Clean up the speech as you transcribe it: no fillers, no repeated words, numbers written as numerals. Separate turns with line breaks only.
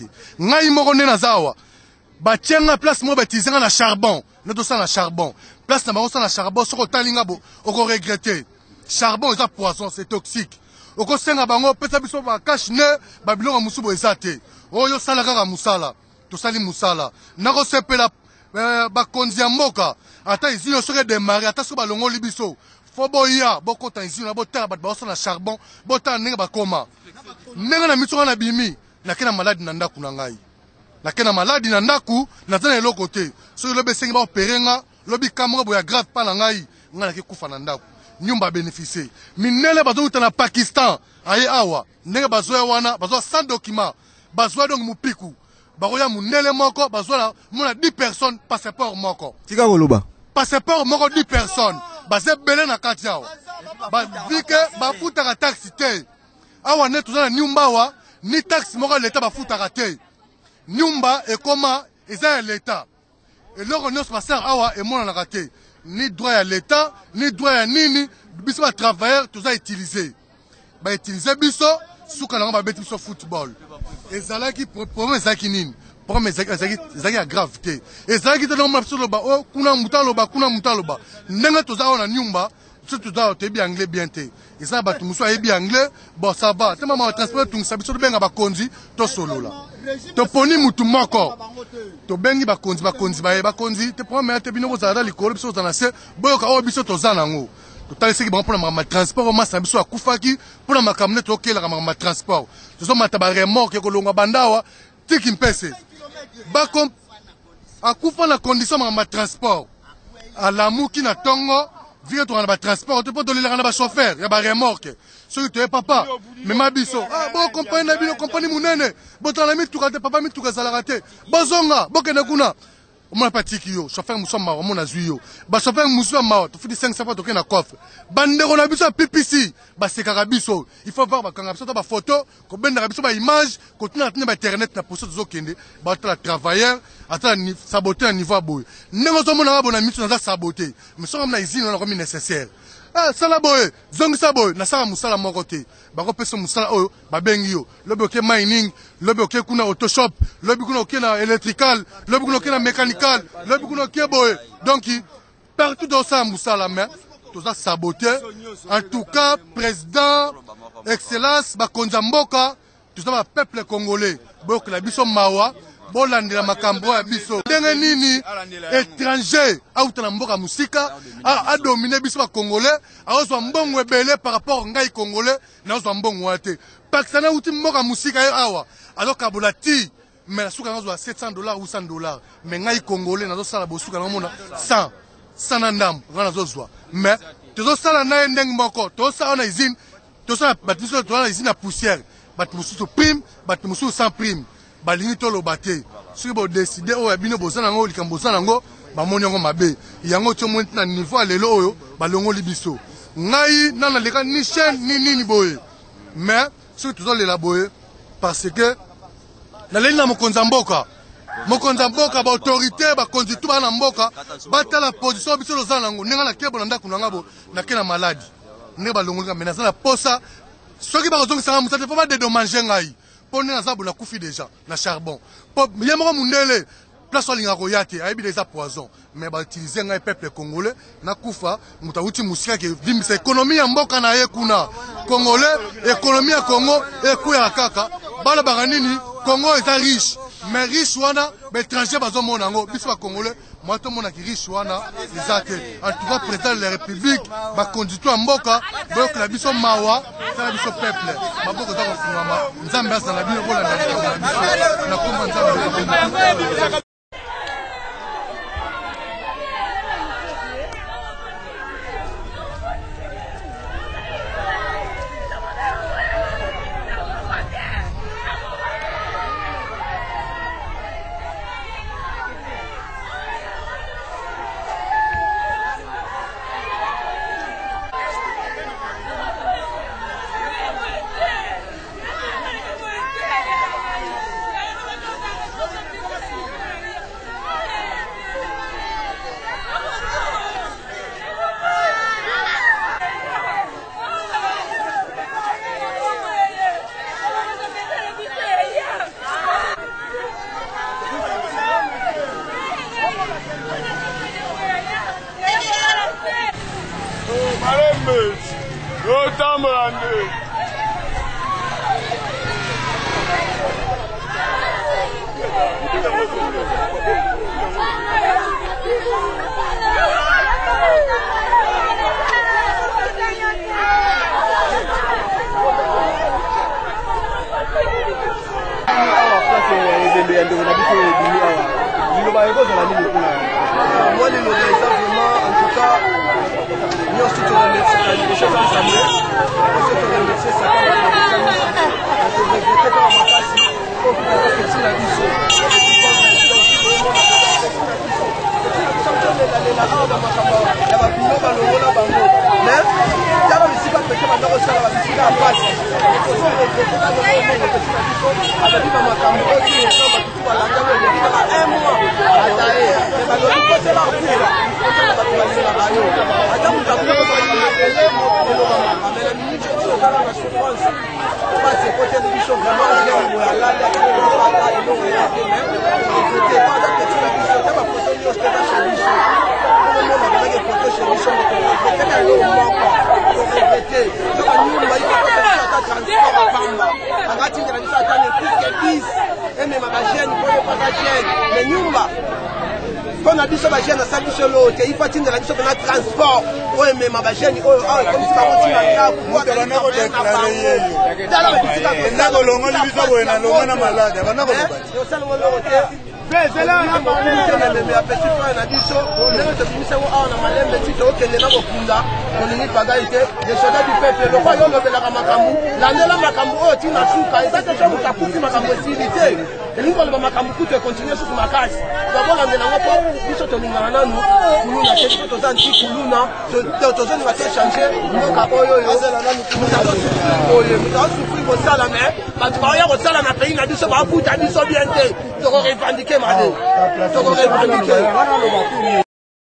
te. Ngai moko nde naza awa, batie nga place moko, bautilize nga na charbon, nde tosala na charbon. Place na bango osala na charbon, soki otali nga bo okoregrete. Charbon eza poison, c'est toxique. Okosenga bango pesa biso ba cache ne, babiloko mosusu boye eza te. Oyo osala kaka mosala, tosali mosala. Nakosepela bakonzi ya mboka, ata usine soki edemare, ata soki balongoli biso, fo boya bokota usine na botala bato baosala na charbon, botala ndenge bakoma. Ndenge na miso nga na bimi, nake na maladi na ndako na ngai, nake na maladi na ndako, naza na eloko te. Soki lobi esengi baopere nga, lobi ka moko boye ya grave mpa na ngai, ngai nake kufa na ndako. Nyumba bénéficie mindele bazowuta na Pakistan aye awa, ndenge bazoya wana bazwa sans document, bazwa donc mopiku, bakoya mundele moko bazwa na mona 10 personnes, passeport moko.
Tika koloba.
Passeport moko 10 personnes, baza ebele na kati awa, bavike bafutaka taxe te. Awa nde toza na nyumba awa, ni taxe moko ya leta bafutaka te. Nyumba ekoma eza ya leta, eloko nyonso basala awa emonanaka te, ni droit ya leta ni droit ya nini. Biso batravailleur toza utilize, bautilize biso, suka nango babeti biso football. Ezalaki problème, ezalaki nini? Problème ezalaki ya grave te, ezalaki te. Nomona biso loba o kuna, moto aloba kuna, moto aloba ndenge toza awa na nyumba. Biso toza toyebi anglais bien te, eza na bato mosusu ayebi anglais, bon ça va te. Mama transport etungisa biso, tobenga bakonzi, tosolola, toponi mutu moko, tobengi bakonzi, bakonzi baye, bakonzi te problème ya te. Bino kozala ata likolo, biso kozala na se, boyoka oyo biso toza nango. Totalisaki bango mpona makambo ya transport oyo masa na biso akufaki mpona makambo nde tokelaka makambo ya transport. Tozomata baremorke kolongwa bandawa tiki mpese bako akufa na condition makambo ya transport. Alamuki na ntongo vike toka na batransport te, mpo tolelaka na bachauffeur ya baremorke. Soki toye, papa mema biso, ah, bo kompani na bino kompani monene, botala na mituka te, papa mituka ezalaka te, bozonga bokende kuna. Omona mpe atiki yo chauffeur mosusu ya mawa, omona azwi yo bachauffeur mosusu ya mawa, tofuti 500 francs, tokende na coffre. Bandeko na biso ya PPC basekaka biso. Il faut voir bakanga biso ata bafoto, kobendaka biso baimage, kotinaka tina bainternet na poso tozokende, batala travailleur ata sabote na niveau ya boye. Ndenge ozomonaka boye na miso, naza sabote, mais soki na usine wana nakomi nécessaire. Ah, sala boye, zongisa boye, nasala mosala moko te. Bakopesa mosala oyo babengi yo, lobi oke mining, lobi oke kuna autoshop, lobi kuna oke na electrical, lobi kuna oke na mechanical, lobi kuna oke boye. Donc partout tozosala mosala, mais toza sabote. En tout cas, président, excellence, bakonzi ya mboka, toza bapeuple congolais, boyokela biso mawa, bolandela makambo ya biso. Ndenge nini étranger auta na mboka mosika adomine biso bacongolais, aozwa mbongo ebele par rapport ngai congolais nazwa mbongo wana te? Pakistan auti mboka mosika ye awa azokabola ti, mais na suka nazwa $700, $800, mais ngai congolais nazosala bosuka namona 100 100 na ndambo ngai nazozwa. Mais tozosala na ye ndenge moko, tozosala na usine, tosala bato biso toza na usine ya poussière, bato mosusu prime, bato mosusu sans prime. Balingi toloba te. Soki bodeside oyo ya bino boza nango, likambo boza nango, bamoni yango mabe. Yango ti omoni na niveau ya lelo oyo balongoli biso. Ngai na naleka ni chaîne ni nini boye, mais soki tozolela boye parce que naleli na mokonzi ya mboka, mokonzi ya mboka, baautorité, bakonzi tu baa na mboka, batala position biso toza nango. Ndenge nakebo na ndako na nga bo nake na maladi, ndenge balongoli nga, mais naza na posa soki bakozongisanga mosala te, mpo badedommage ngai, mpo nde naza bo nakufi déjà na charbon. Mpo ye moko mundele place alingaka koya te, ayebi eza poison, mais bautilize ngai peuple congolais nakufa. Moto awuti mosika ke vimbisa économie ya mboka na ye kuna. Congolais, économie ya Congo ekweyaka kaka. Balobaka nini? Congo eza riche, mais riche wana baétranger bazomona yango, biso bacongolais mwa tomonaki riche wana eza te. En tout cas, président de la république, bakonzi to ya mboka, boyokela biso mawa, tala biso peuple, maboko eza kofungama. Nzambe azala bino, bolanda likambo na biso na komba Nzambe.
Nzambe otambola nde.
Awa place ya ebembe ya ndeko na biso ebimi awa, liloba ekozala nini kuna?
Mwa liloba eza vraiment, en tout cas, nyonso toremerciaka liboso eza Nzambe, liboso toremercie Satan toregrete kaka makasi po aza petit na biso, tolelalela awa bamakambo ya babilo balongola bango, mais tala bisika pete banda kosala babisika ya pasi. Tozoregrete kaka moko petit na biso alobi bamakambo oyo ti bato tu balandaki, eleki kaka un mois ata ye me balobi kotela akufa, kotela bato balingaka yo, ata moto akufa ebele elobamaka, mais na minute oyo tozala na souffrance, pasi ekoteli biso vraiment. Jeune boye alali ata eloko ya te, mais regrete po aza petit na biso. Ata bafoto nyonso te eza chez biso, omona bazaki foto chez biso, mais toregrete na eloko moko, toregrete soka nyumba ikopesa biso ata transport apamba, akatindela biso ata ne plus que 10 emema bajeune po yo aza jeune, mais nyumba mpo na biso bajeune asali biso eloko te. Ifo atindela biso mpena transport oyo emema bajeune oyo awa ekomisi bango ntina ndako.
Tala babisika
kolongoli biso boye na longo na malade banda koloba.
Osalango eloko te ya petit frère na biso, ndenge tobimisi yango awa na malembe ti tookende na kokunda. Tolingi pagai te, le soldat du peuple lokwa yo olobelaka makambo, landela makambo oyo ntina suka. Eza te so moto akufi makambo esili te, elingi koloba makambo kutu ekontinue susu makasi. Tokolandela yango mpo biso tolingaka nanu kuluna te, biso toza nti kuluna, tozolinga tochange mboka oyo. Oyo moto azosufrir boye, moto azosufrir kosala, mais bato baoya kosala na pays na biso bafuta biso bien te. Tokorevendiquer mabe, tokorevendiquer.